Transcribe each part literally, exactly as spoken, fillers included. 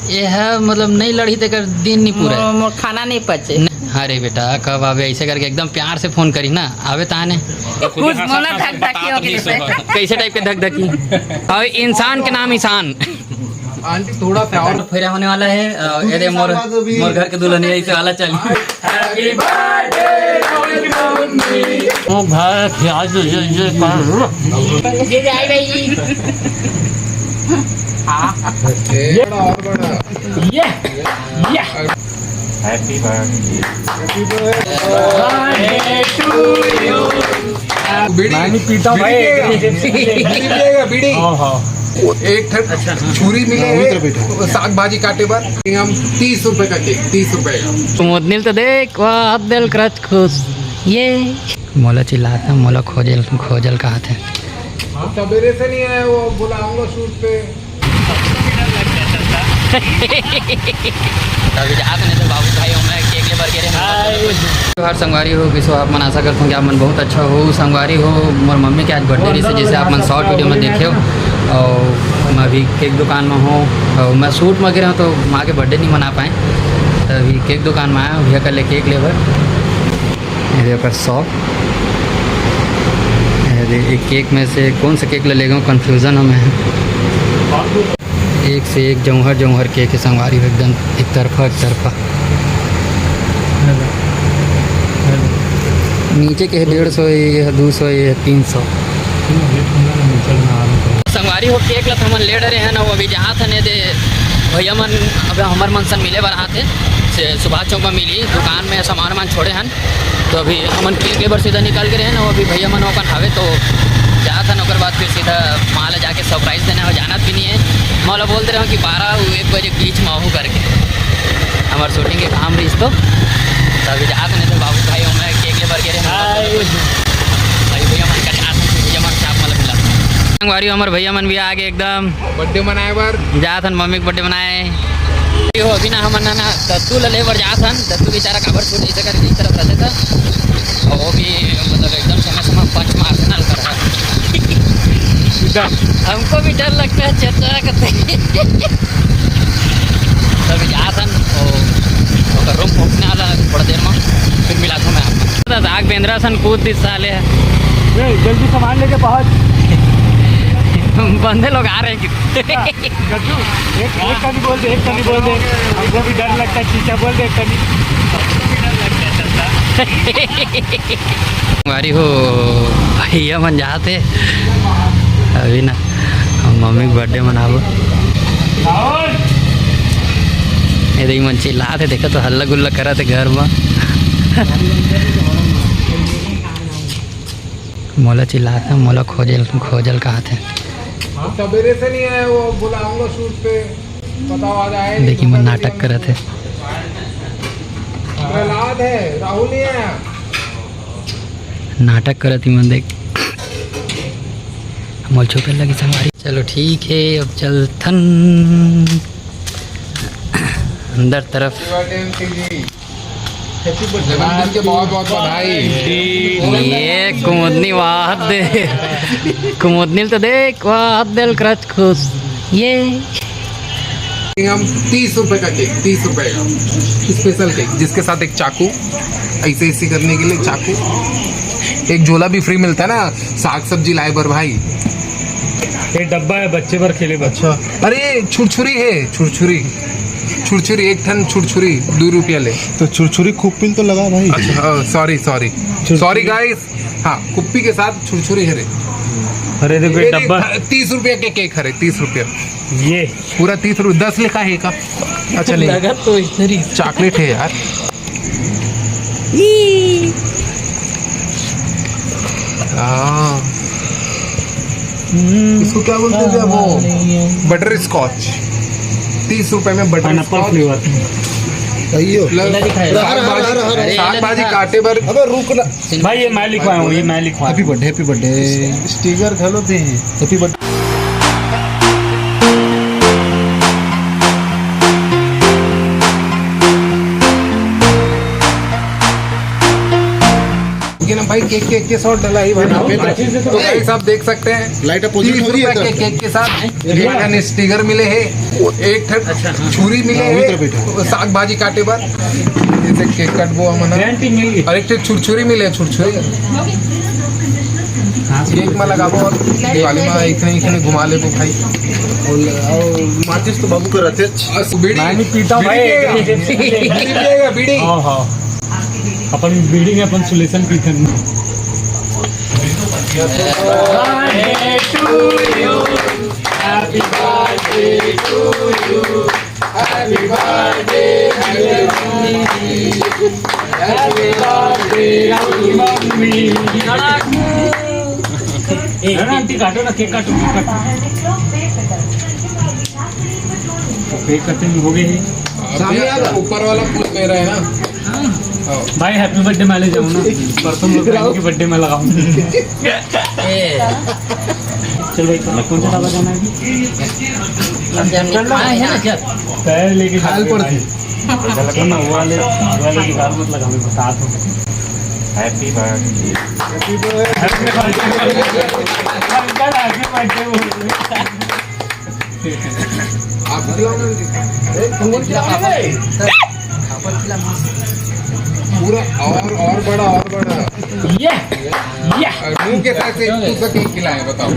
ये है, मतलब, नहीं लड़ही तेकर दिन नहीं पूरा। मोर, मोर खाना नहीं पचे। न-, अरे बेटा, कब आवे? ऐसे करके एकदम प्यार से फोन करी ना, आवे ताने। कुछ बोला, धक धक के हो गई। कैसे टाइप के धक धकी? और इंसान के नाम ईशान। आंटी, थोड़ा सा और फेरा होने वाला है। अ, ये दे मोर, मोर घर के दुल्हनिया इसे वाला चल। वो घर के आज ये, ये कर। ये जाए भाई। ये बड़ा और बड़ा। ये, ये। Happy birthday। Happy birthday to you। Beedi, मैं नहीं पीता बीड़ी भाई। पिएगा? बीड़ी पिएगा, बीड़ी। हाँ, हाँ। एक ठन छुरी मिले हे, साग भाजी काटे बर। हम तीस रुपए का केक, तीस रुपए का। मोदनिल तो देख, वाह, हाथ देल क्रच खुश। ये मोला चिल्लात हे, मोला खोजल, खोजल कहत हे। सवेरे से नहीं आया, वो बुलाऊंगा शूट पे। अभी जात नहीं तो बाबू भाई, मैं केक ले बर के रहे। हाय। हर संगवारी हो, किसो आप मन, आशा करता हूँ कि आप मन बहुत अच्छा हो। संगवारी हो, मोर मम्मी के आज बर्थडे रहिसे, जैसे आप मन शॉर्ट वीडियो में देखे हो। और मैं अभी केक दुकान में हूँ और मैं शूट में गिरा हूँ, तो माँ के बर्थडे नहीं मना पाए, तो अभी केक दुकान में आया हूँ भैया का ले केक ले बर। ये दे ओकर शॉप। ये दे, एक केक में से कौन सा केक ले लेगा, कन्फ्यूजन हमें है। एक से एक जौहर जौहर केक है संगवारी हो, एकदम एक तरफा एक तरफा। नीचे के है डेढ़ सौ, ये है दो सौ, ये है तीन सौ। संगवारी हो, केक ला हमन ले डरे हैं ना, वो अभी जहाँ था ने दे भैया मन, अब हमर मन सन मिले बर आते से सुभाष चौक में मिली दुकान में सामान वामान छोड़े हैं। तो अभी हमन केक ले बर सीधा निकल के रहे ना, वो अभी भैया मन ओपन हवे तो जात हन, ओकर बाद फिर सीधा माँ ला जाके सरप्राइज देना हो, जानत भी नहीं है। मैं ओला बोल दे रहे हूँ कि बारह अउ एक बजे के बीच में आहू करके हमार शूटिंग के काम रहिस तो, तो अभी जात नहीं तो बाबू भाई, मैं केक ले बर के रहे। हाय। भाई भैया मन का जात हन, भैया मन से आप मतलब मिला। संगवारी हो, हमर भैया मन भी आ गए एकदम। बर्थडे मनाए बर। जात हन मम्मी के बर्थडे मनाए। ये हो, अभी ना हमन ना, ना दद्दू ल ले बर जात हन। दद्दू बेचारा काबर छोटे इसे करके इस तरफ रहते था। और वो भी मतलब एकदम समय समय पंच मारते ना कर रहा। हमको भी डर लगता है चचा कहते। तो अभी जात हन, वो, ओकर रूम पहुँचने वाला है थोड़ा देर में, फिर मिला था मैं आपको। दादा, आग बेंद्रा सन कूद दिस साले। ए, जल्दी सामान लेके पहुंच। बंदे लोग आ रहे हैं कि गज्जू, एक, एक कनी बोल दे, एक कनी बोल दे। हमको भी डर लगता है, चीचा बोल दे, एक कनी। हमारी हो भैया मन जाते अभी ना, हम मम्मी के बर्थडे मनाबो। ये देख, मन चिल्लात हे, देखा तो हल्ला गुल्ला करत हे घर में। मोला चिल्लात हे, मोला खोजल, खोजल कहत हे। सवेरे से नहीं आया, वो बुलाऊंगा शूट पे, बताओ आज आए नहीं, देखी, मन नाटक करत हे। प्रहलाद है, राहुल नहीं आया। नाटक करत ही मन देख। मोल छुपे लगी संगवारी। चलो ठीक है, अब चलथन अंदर तरफ। जन्मदिन के बहुत बहुत बधाई। ये कुमुदनी वाह दे। कुमुदनी तो देख, वाह दिल क्रच खुश। ये हम तीस रुपए का केक, तीस रुपए का स्पेशल केक, जिसके साथ एक चाकू ऐसे ऐसे करने के लिए चाकू, एक झोला भी फ्री मिलता है ना, साग सब्जी लाए बर भाई। ये डब्बा है बच्चे बर खेले बर। अच्छा, अरे छुरछुरी है, छुरछुरी, छुरछुरी, एक ठन छुरछुरी दो रुपया ले। तो छुरछुरी खुप्पी ल तो लगा भाई। अच्छा, सॉरी सॉरी, छुरछुरी। सॉरी गाइस। हाँ, कुप्पी के साथ छुरछुरी है रे। अरे देखो ये ये डब्बा। तीस रुपया के केक है रे, तीस रुपया। ये पूरा तीस रुपया, दस लिखा है का? अच्छा नहीं, लगा तो इधर ही। चॉकलेट है यार। हाँ। हम्म। इसको क्या बोलते हैं भैया? वो बटर स्कॉच। तीस रुपए में बटर पाइनएप्पल स्कॉच। फ्लेवर। सही हो। प्लस रहा, रहा, साग रहा, भाजी, रहा, रहा। साग भाजी काटे बर। अबे रुक ना। भाई, ये मैं लिखवाया हूँ, ये मैं लिखवाया हूँ। Happy birthday, happy birthday। Sticker घलो दे। Happy birthday। भाई, केक के, के शॉट डाला ही भाई। तो भाई साहब देख सकते हैं, लाइट अपोजिट तीस हो रही है रुपए के इधर। केक के साथ ये देखो। ड्रैगन स्टिकर मिले है, एक ठक छुरी मिले हाँ, उधर बैठो। है, साग भाजी काटे बर। जैसे केक कटबो हमन ह। गारंटी मिल गई। और एक ठक छुरछुरी मिले, छुरछुरी। केक में लगाबो और दिवाली में इतने, इतने घुमा लेबो भाई। और, और माचिस तो बाबू का रहते। और बीड़ी, नानी पीता बीड़ी भाई। पिएगा। बीड़ी पिएगा, बीड़ी। हाँ, हाँ। अपन बीड़ी में अपन सुलेशन पीथन। ए, आंटी काटो ना, केक काटो, केक काटो। तो केक कटिंग हो गई है। सामने आ रहा। ऊपर वाला फूल मेरा है ना? हाँ। भाई, हैप्पी बर्थडे माले जाओ ना, परसों मैं बहन के बर्थडे में लगाऊंगा। चल भाई, कौन सा दावा जाना है? हाँ, है ना, चल। पहले लेके खाल पड़ती। सुन ना, वो वाले, वो वाले की दाल मत लगा, हमें बता दो। Happy birthday. Happy birthday. Uncle, happy birthday बोल रहे हैं। आप खिलाओ ना। अरे, तुम खिलाओ ना। पूरा और, और बड़ा, और बड़ा। ये, ये। और मुंह के साथ से तू सब खिलाए, बताओ।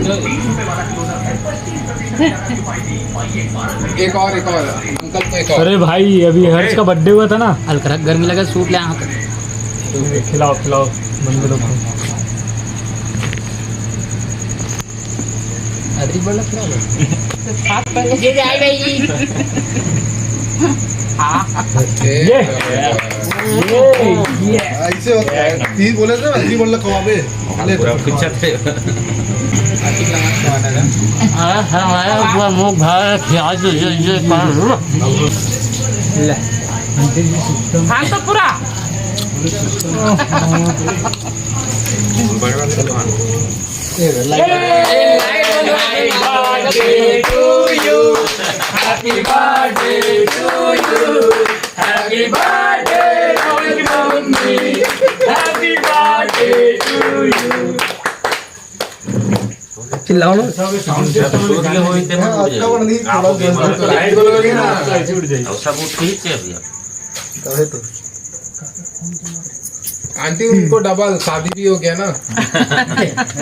एक और, एक और। अंकल को एक और। अरे भाई, अभी हर्ष का बर्थडे हुआ था ना। हल्का गर्मी लगा, सूट ले यहाँ पर। खिलाओ, खिलाओ बंदे लोग को। अदरी बड़ा खराब है। ये जाए भाई। ये। ये। ये। ऐसे होता है। तीन बोले थे, अदरी बोलना खवाबे। हाँ, पूरा पीछा थे। हाँ, हाँ, हाँ, पूरा मुंह भर प्याज, ये, ये, ये, ले। हम तो पूरा। बड़े वाले पहलवान। चिल्लाओ ना। लाइट बोलोगे ना? सब उठ के ही चल भैया। तबे तो। आंटी, उनको डबल शादी भी हो गया ना?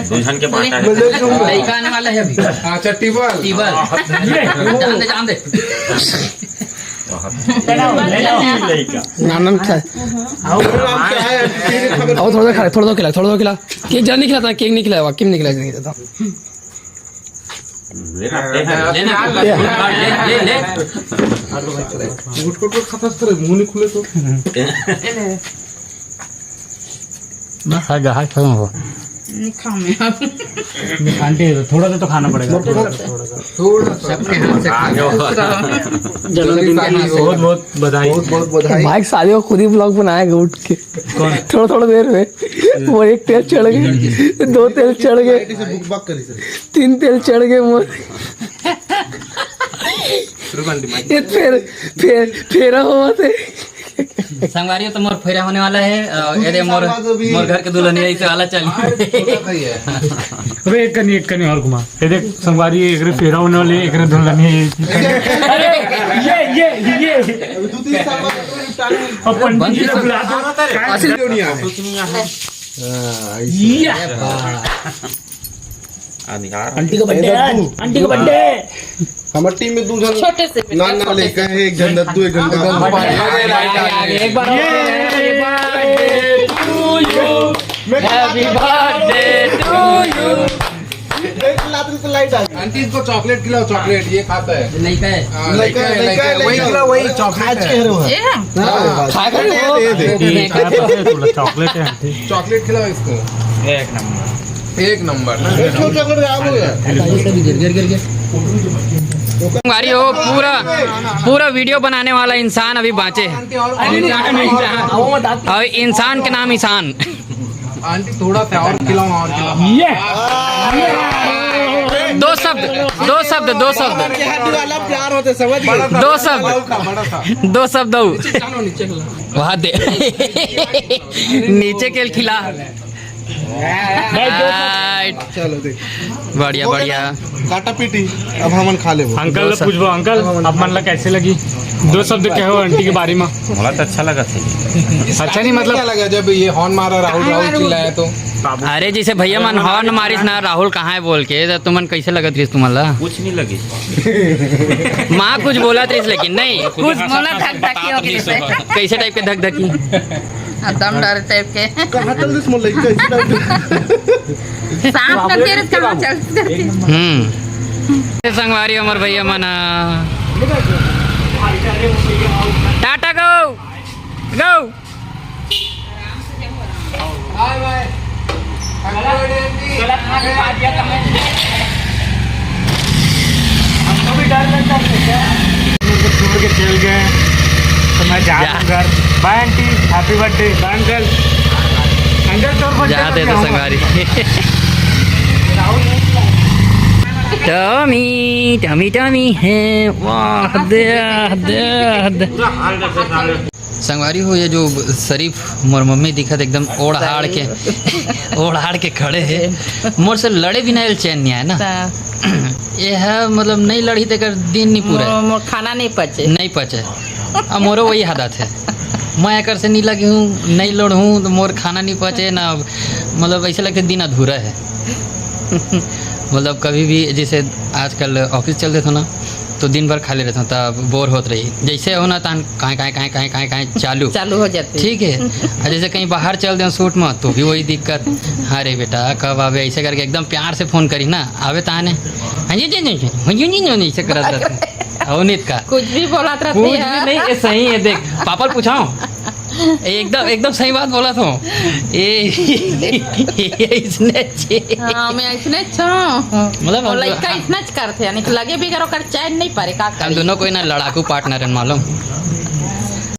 दो जन के बांटा है। लड़का आने वाला है अभी। अच्छा, टिबल। टिबल। जान दे, जान दे। नानन खाए। आओ, थोड़ा सा खिला, थोड़ा सा खिला, थोड़ा सा खिला। केक जरा नहीं खिलाता, केक नहीं खिलाया, वाकई में नहीं खिलाया, नहीं खिलाता। ले ना, ले ना। ले ना। ले, ले, ले। गुटखा तो खाता था, मुंह नहीं खुले तो। बस, हाँ, जहाज खत्म हो। नहीं खाऊं मैं अब। आंटी, थोड़ा सा तो खाना पड़ेगा। थोड़ा सा। सबके हाथ से खा लो। जन्मदिन के हाथ से। बहुत, बहुत बधाई। बहुत, बहुत बधाई। भाई, साले वो खुद ही ब्लॉग बनाएगा उठ के। कौन? थोड़ा, थोड़ा देर में वो एक तेल चढ़ गए, दो तेल चढ़ गए, तीन तेल चढ़ गए मोर। ये फेर, फेर, फेरा हुआ थे। संगवारी हो, तो मोर फेरा होने वाला है। अ, ये दे मोर, मोर घर के दुल्हनिया इसे वाला चल। अरे, एक कनी, एक कनी और घुमा। ये देख, संगवारी, एक रे फेरा होने वाली है, एक रे दुल्हनिया है। अरे, ये, ये, ये। अब पंडित जी को बुला दो। असल दुनिया है। आंटी का बर्थडे है आज, आंटी का बर्थडे। हमारे टीम में दो जन छोटे से नान ना लेकर है, एक जन दद्दू, एक जन दद्दू। एक बार और। Happy birthday to you। एक लात में तो लाइट आ गई। आंटी, इसको चॉकलेट खिलाओ, चॉकलेट, ये खाता है। लइका है। हाँ, लइका है, लइका है, लइका है, वही लइका है। खिलाओ, वही चॉकलेट है। कह रहे हो। ये है? हाँ, खा कर वो दे दे। ये खाया तो है, बोला, चॉकलेट है आंटी। चॉकलेट खिलाओ इसको। एक नंबर। एक नंबर ना। एक ठो चॉकलेट गायब हो गया। इसका भी गिर, गिर, गिर, गिर। संगवारी हो, पूरा, पूरा वीडियो बनाने वाला इंसान अभी बांचे है। आंटी और, और, और इंसान के नाम ईशान। आंटी, थोड़ा सा और खिलाओ, और खिलाओ। ये। दो शब्द, दो शब्द, दो शब्द। के हाथ वाला प्यार होते, समझ गए? बड़ा सा, दो शब्द। बड़ा सा। दो शब्द दो। नीचे खिलाओ, नीचे खिलाओ। वहाँ दे। नीचे के खिला। भाई, दो शब्द। चलो देख। बढ़िया, बढ़िया। काटा पीटी, अब हमन खा लेबो। अंकल ले पूछबो, "अंकल, आप मन ला कैसे लगी?" दो शब्द कहो आंटी के बारे में। मोला तो अच्छा लगा था। अच्छा नहीं, मतलब क्या लगा जब ये हॉर्न मारा, राहुल, राहुल चिल्लाया तो? अरे, जैसे भैया मन हॉर्न मारिस ना, "राहुल कहाँ है?" बोल के, तो तुमन कैसे लगत रहिस तुमन ला? कुछ नहीं लगी। माँ कुछ बोलत रहिस, लेकिन नहीं। कुछ बोला धक धक हो गई। कैसे टाइप के धक धकी? एकदम डर टाइप के। कहाँ तल दिस मोर लइका इस टाइप के। सांप का तेरे कहाँ चल सकती? हम्म। ये संगवारी हमर भैया मन, टाटा गो, गो। गलत हाथ उठा दिया तो मैं हमको भी डर लगता है क्या? छोड़ के चल गए तो मैं जा रहा हूँ घर। बाय आंटी, हैप्पी बर्थडे। बाय अंकल। अंकल, तोर बर्थडे जाते तो संगवारी। टॉमी, टॉमी, टॉमी है। वाह, दे, दे, दे। संगवारी हो, ये जो शरीफ मोर मम्मी दिखत एकदम ओढ़ाड़ के, ओढ़ाड़ के खड़े है। मोर से लड़े बिना एल चैन नहीं आए ना। ता। ये है, मतलब, नहीं लड़ही तेकर दिन नहीं पूरा। मो-, मोर खाना नहीं पचे। नहीं पचे। अब मोरो वही हालत है। मैं एकर से नहीं लगी हूँ, नहीं लड़हूँ तो मोर खाना नहीं पचे ना, मतलब, ऐसे लगते दिन अधूरा है। मतलब, कभी भी जैसे आजकल ऑफिस चल देता ना, तो दिन भर खाली रहता, तब बोर होत रही। जैसे हो ना, तान काहे, काहे, काहे, काहे, काहे, काहे चालू। चालू हो जाती। ठीक है। और जैसे कहीं बाहर चल दें शूट में, तो भी वही दिक्कत। "हाँ रे बेटा, कब आवे?" ऐसे करके एकदम प्यार से फोन करी ना, आवे ताने। "हाँ जी, जी, जी, जी, हाँ जी, जी, जी," ऐसे करत रहते हैं। अवनीत का। कुछ भी बोलत रहती कुछ है। भी नहीं, ये सही है, देख, पापा ल पूछाओ। एकदम, एकदम सही बात बोला तो। ए, इसने छे। हाँ, मैं इसने छो। मतलब, हम वो लइका दो-, इसने च करथे, यानी कि लगे बिगर ओकर चैन नहीं परे, का हम करी? दोनों कोई ना लड़ाकू पार्टनर है, मालूम?